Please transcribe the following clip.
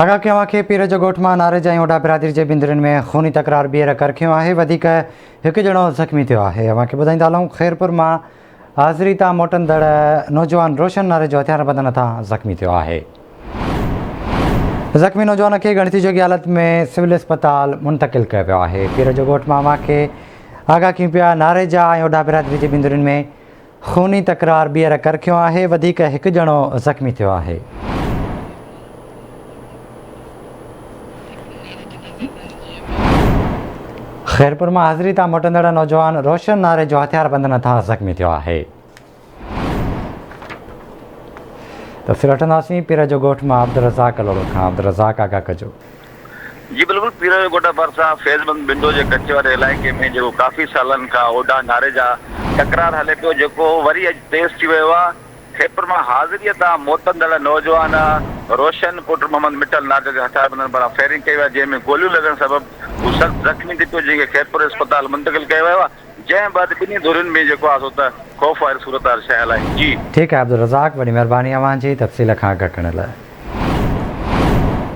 آگاهه ڪيو اوهان کي پير جو ڳوٺ مان ناريجا ۽ اوڍا برادري جي ٻن ڌرين ۾ خوني تڪرار ٻيهر ڪرکيو آهي وڌيڪ هڪ ڄڻو زخمي ٿيو آهي اوهان کي ٻڌائيندا هلون خيرپور مان حاضري تان موٽندڙ نوجوان روشن ناريجو هٿياربندن هٿان زخمي ٿيو آهي زخمي نوجوان کي ڳڻتي جوڳي حالت ۾ سول اسپتال منتقل ڪيو ويو آهي پير جو ڳوٺ مان اوهان کي آگاهه ڪيون پيا ناريجا ۽ اوڍا برادري جي ٻن ڌرين ۾ خوني تڪرار ٻيهر ڪرکيو آهي، وڌيڪ هڪ ڄڻو زخمي ٿيو آهي. خيرپور مان حاضري تان موٽندڙ نوجوان روشن ناريجو هٿياربندن هٿان زخمي ٿيو آهي. تفصيل وٺنداسين پير جو ڳوٺ مان عبدالرزاق ڪلهوڙو کان عبدالرزاق آگاهه ڪجو. جي بلڪل پير جو ڳوٺ ڀرسان فيض بند ٻنڊو جي ڪچي واري علائقي ۾ جيڪو ڪافي سالن کان اوڍا ناريجا تڪرار هلي پيو جيڪو وري اڄ تيز ٿي ويو آهي خيرپور مان حاضري تان موٽندڙ نوجوان روشن پٽ محمد مٺل ناريجا تي هٿياربندن پاران فائرنگ ڪئي وئي آهي جنهن ۾ گوليون لڳڻ سبب هو سخت زخمي ٿي پيو جنهن کي خيرپور اسپتال منتقل ڪيو ويو آهي جنهن بعد ٻنهي ڌرين ۾ جيڪو آهي سو ته خوف واري صورتحال ڇانيل آهي جي. ٺيڪ آهي عبدالرزاق وڏي مهرباني اوهان جي تفصيل کان آگاهه ڪرڻ لاء.